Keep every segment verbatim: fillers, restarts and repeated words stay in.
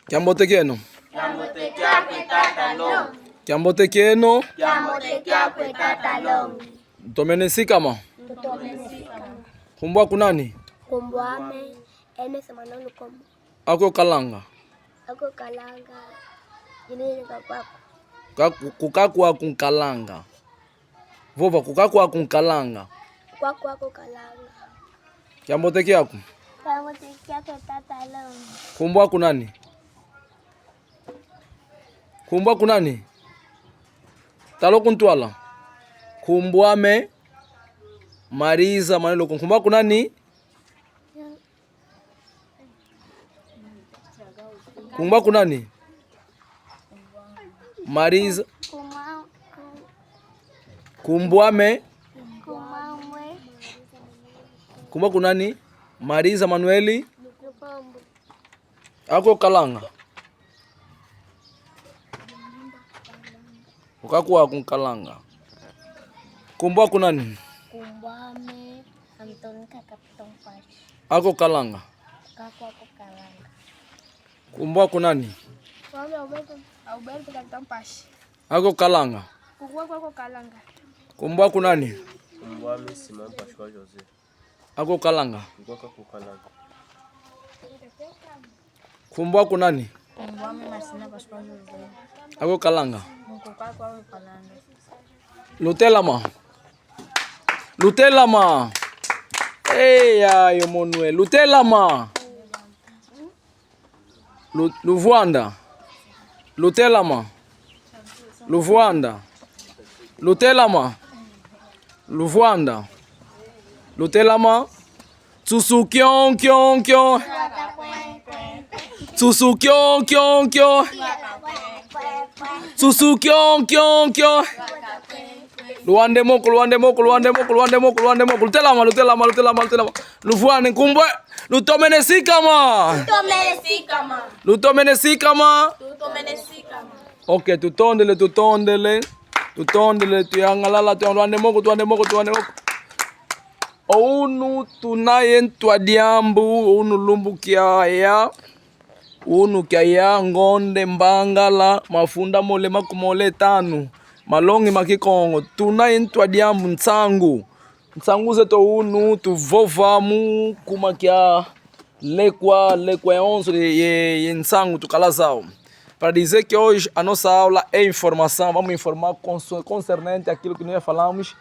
Kiambote kieno. Kiambote kiakwe tata Longi. Kiambote kieno. Kiambote kiakwe tata Longi. Ntomene sikama. Ntomene sikama. Nkumbu aku nani? Nkumbu ame Ernest Emmanuel Lukombo. Aku kalanga. Aku kalanga. Ini ni kakwaku. Kaku-, kukaku aku nkalanga. Vova, kukaku aku nkalanga. Kukaku aku kalanga. Kiambote kiaku. Kiambote kiakwe tata Longi. Nkumbu aku nani? Nkumbu aku nani? Tala ku ntwala. Nkumbu ame Mariza Manelo. Nkumbu aku nani? Nkumbu aku nani? Mariza. Nkumbu ame. Nkumbu aku nani? Mariza Manueli. Aku kalanga. Kukaku aku nkalanga. Nkumbu aku nani? Nkumbu ame Antonica Capitão Paz. Aku kalanga. Kukaku aku kalanga. Nkumbu aku nani? Nkumbu ame Alberto, Alberto Capitão Paz. Aku kalanga. Kukaku aku kalanga. Nkumbu aku nani? Nkumbu ame Simão Pascoal José. Aku kalanga. Kukaku aku kalanga. Nkumbu aku nani? Nkumbu ame Marcina Pascoal José. Aku kalanga. Kukaku aku kalanga. Lutelama. Lutelama. Eya, yo monwe. Lutelama. Lu-, luvwanda. Lutelama. Luvwanda. Lutelama. Luvwanda. Lutelama. Nsusu kion, kion, kion. Nsusu kion, kion, kion. Nsusu kion, kion, kion. Luwande moko, luwande moko, luwande moko, luwande moko, luwande moko. Lutelama, lutelama, lutelama, lutelama. Luvwande nkumbu. Lutomene sikama. Lutomene sikama. Lutomene sikama. Lutomene sikama. Ok, tutondele, tutondele. Tutondele, tuyangalala, tuyangalala. Luwande moko, luwande moko, luwande moko. Owunu tuna ye ntu a diambu, owunu lumbu kiaya. Unu kiaya, ngonde, mbangala, mafunda mole makumole tanu, malongi ma Kikongo. Tuna ye ntu a diambu, nsangu. Nsangu zeto unu tuvova mu kuma kia lekwa, lekwa yonso ye, ye, ye nsangu tukala zau. Para dizer que hoje a nossa aula é informação, vamos informar conso-, concernente àquilo que nós falamos,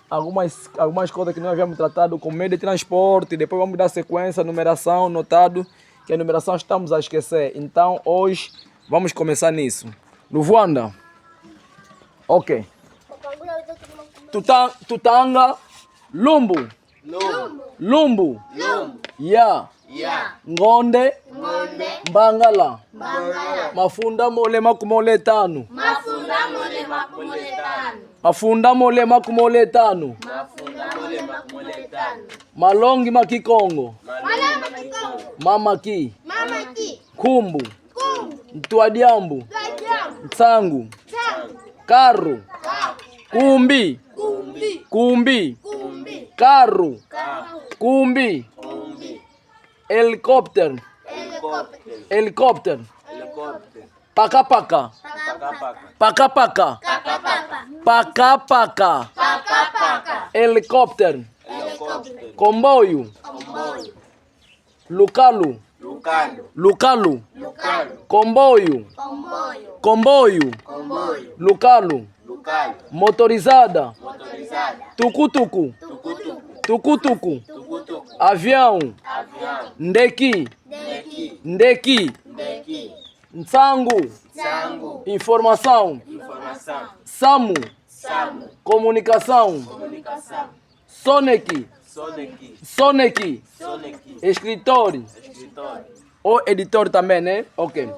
algumas, algumas coisas que nós havíamos tratado, como meio de transporte, depois vamos dar sequência, numeração, notado, que a numeração estamos a esquecer. Então, hoje, vamos começar nisso. Luvwanda. Ok. Tuta-, tutanga, lumbu. Lumbu. Lumbu. Lumbu. Ya. Ya. Ngonde. Ngonde. Mbangala. Mbangala. Mafunda mole makumole tanu. Mafunda mole makumole tanu. Mafunda mole makumole tanu. Mafunda mole makumole tanu. Malongi ma Kikongo. Malongi ma Kikongo. Mama ki. Mama ki. Nkumbu. Nkumbu. Ntu a diambu. Ntu a diambu. Nsangu. Nsangu. Carro. Carro. Kumbi. Kumbi. Kumbi. Kumbi. Carro. Carro. Kumbi. Kumbi. Helicóptero. Helicóptero. Helicóptero. Helicóptero. Paka-paka. Paka-paka. Paka-paka. Paka-paka. Paka-paka. Helicóptero. Helicóptero. Comboio. Comboio. Lukalu. Lukalu. Lukalu. Lukalu. Comboio. Comboio. Comboio. Comboio. Lukalu. Lukalu. Motorizada. Motorizada. Tukutuku. Tukutuku. Tukutuku. Tukutuku. Avião. Avião. Ndeki. Ndeki. Ndeki. Ndeki. Nsangu. Nsangu. Informação. Informação. Samu. Samu. Comunicação. Comunicação. Soneki. Soneki. Soneki. Soneki. Escritor. Escritor. Ou editor também, né? Ok.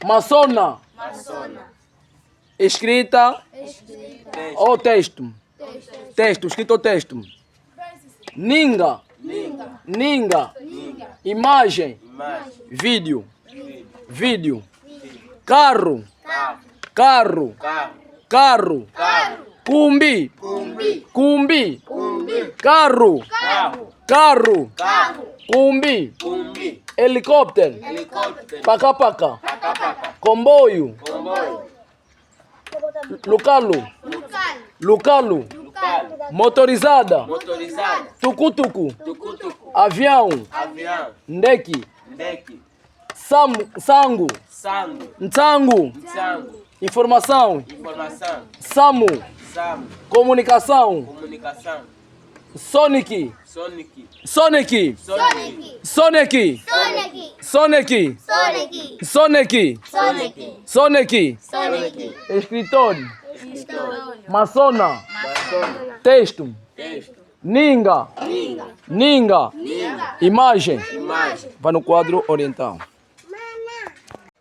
Masona. Masona. Escrita. Escrita. Ou texto. Texto. Texto, escrito ou texto. Ninga. Ninga. Ninga. Ninga. Imagem. Imagem. Vídeo. Vídeo. Vídeo. Carro. Carro. Carro. Carro. Carro. Carro. Kumbi. Kumbi. Kumbi. Kumbi. Carro. Carro. Carro. Carro. Kumbi. Kumbi. Helicóptero. Helicóptero. Paka-paka. Paka-paka. Comboio. Comboio. Lukalu. Lukalu. Lukalu. Lukalu. Motorizada. Motorizada. Tukutuku. Tukutuku. Avião. Avião. Ndeki. Ndeki. Samu, nsangu. Nsangu. Nsangu. Nsangu. Informação. Informação. Samu. Samu. Comunicação. Comunicação. Sonic. Sonic. Sonic. Sonic. Escritor. Maçona. Maçona. Texto. Texto. Ninga. Ninga. Ninga. Ninga. Imagem. Imagem. Vá no quadro oriental.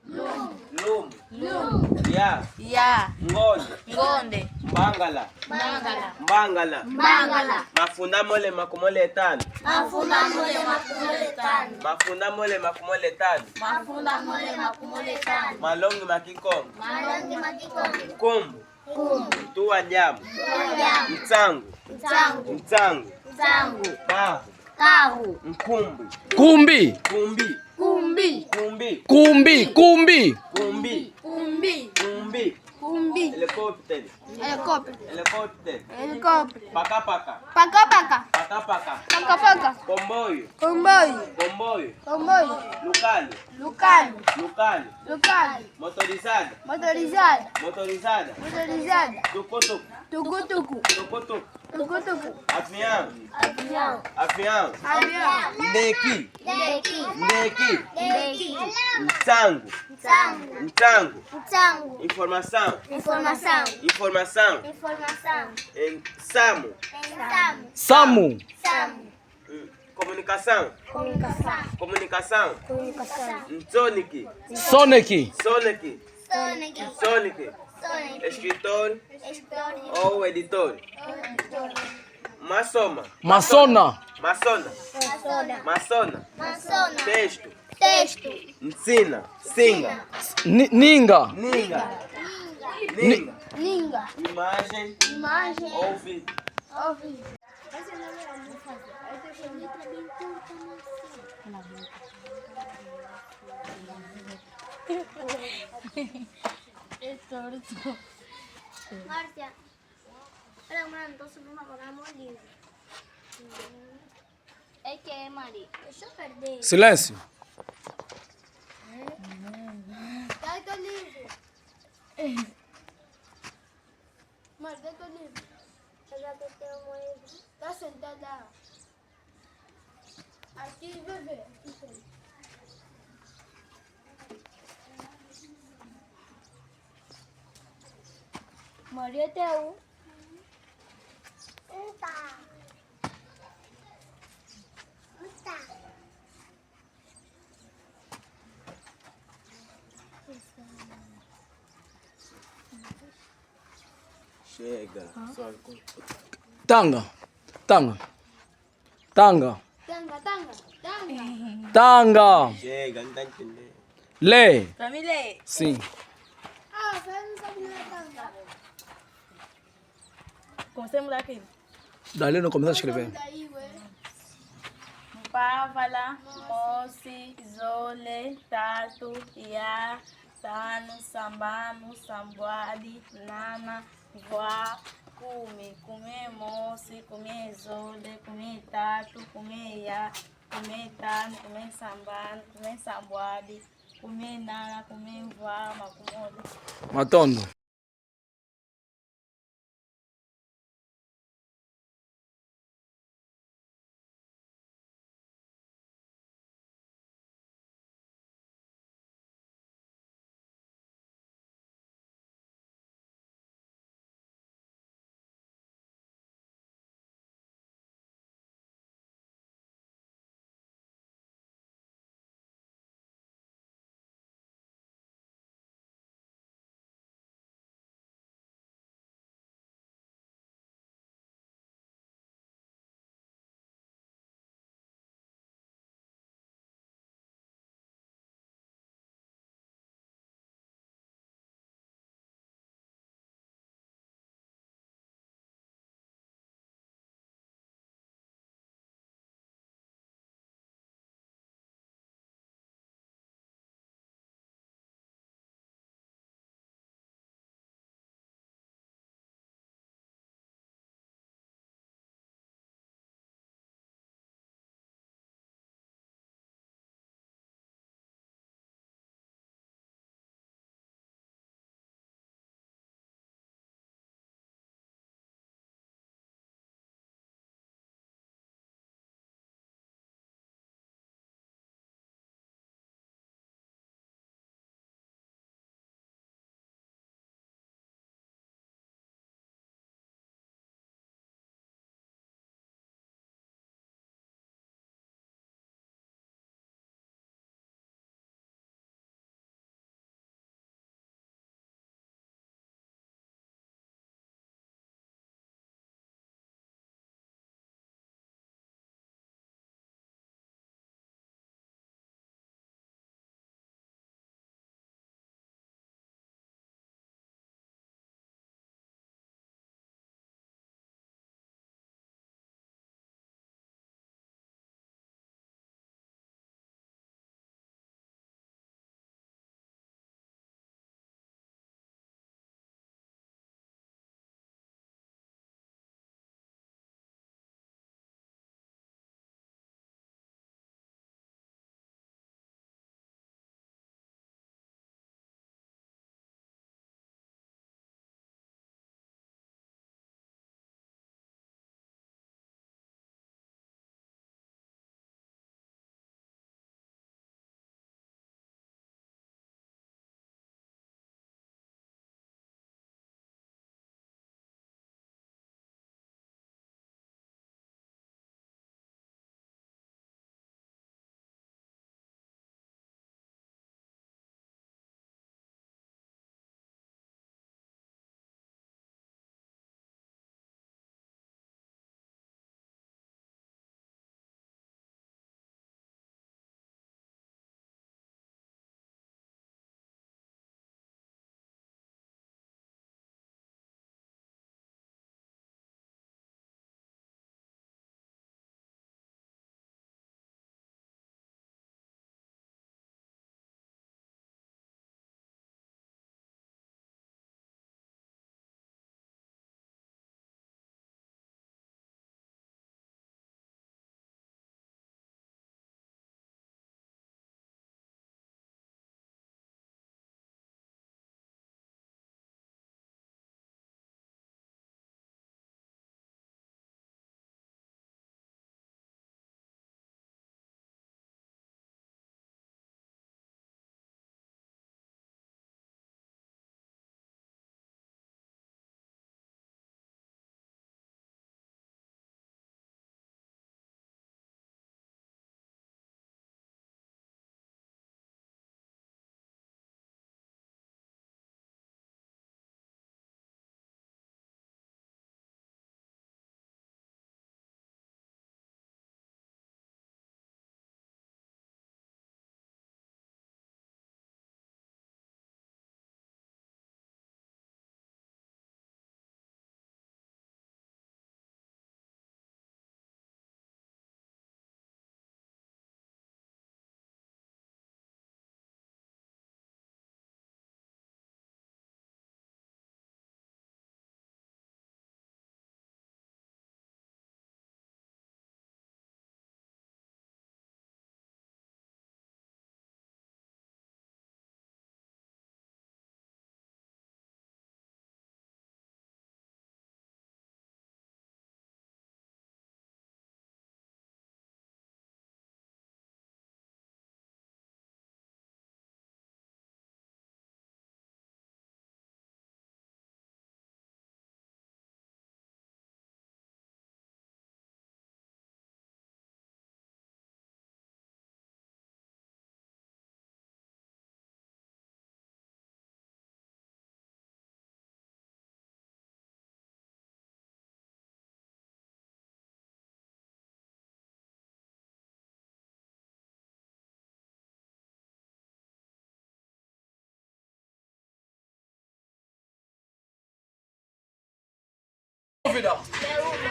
Lum. Lum. Ya. Ya. Ngonde. Ngonde. Mbangala. Mbangala. Mbangala. Mbangala. Mafunda mole makumole tanu. Mafunda mole makumole tanu. Mafunda mole makumole tanu. Mafunda mole makumole tanu. Malongi ma Kikongo. Malongi ma Kikongo. Nkumbu. Nkumbu. Ntu wa diambu. Ntu wa diambu. Nsangu. Nsangu. Nsangu. Nsangu. Kahu. Kahu. Nkumbi. Kumbi. Kumbi. Kumbi. Kumbi. Kumbi. Kumbi. Kumbi. Kumbi. Kumbi. Kumbi. Helicóptero. Helicóptero. Helicóptero. Helicóptero. Paka-paka. Paka-paka. Paka-paka. Paka-paka. Comboio. Comboio. Comboio. Comboio. Lukalu. Lukalu. Lukalu. Lukalu. Motorizada. Motorizada. Motorizada. Motorizada. Tukutuku. Tukutuku. Tukutuku. Tukutuku. Avião. Avião. Avião. Avião. Ndeki. Ndeki. Ndeki. Ndeki. Nsangu. Nsangu. Nsangu. Nsangu. Informação. Informação. Informação. Informação. Ensamu. Ensamu. Samu. Samu. Mm. Comunicação. Comunicação. Comunicação. Comunicação. Nsoneki. Soneki. Soneki. Soneki. Soneki. Soneki. Escritor. Escritor. Ou editor. Ou editor. Maçoma. Maçona. Maçona. Maçona. Maçona. Maçona. Texto. Texto. Nsina. Singa. Ni-, ninga. Ninga. Ni-, ninga. Ninga. Imagem. Imagem. Ouvido. Ouvido. É torto. Márcia, olha, mano, tô subindo pra pagar meu livro. É que, Mari? Deixa eu perder. Silêncio. Dá o teu livro. Mas dá o teu livro. Eu já botei o meu livro. Tá sentada. Aqui, bebê. Maria, teu. Tá. Tá. Chega. Tanga. Tanga. Tanga. Tanga, tanga, tanga. Tanga. Chega, não tá entendendo. Lê. Pra mim ler. Sim. Ah, você não sabe ler tanga. Comecemos daqui. Dali não começa a escrever. Mpavala, mosi, zole, tatu, ya, tanu, sambanu, sambwadi, nana, vwa, kumi, kumi ye mosi, kumi ye zole, kumi ye tatu, kumi ye ya, kumi ye tanu, kumi ye sambanu, kumi ye sambwadi, kumi ye nana, kumi ye vwa, makumole. Matondo. là.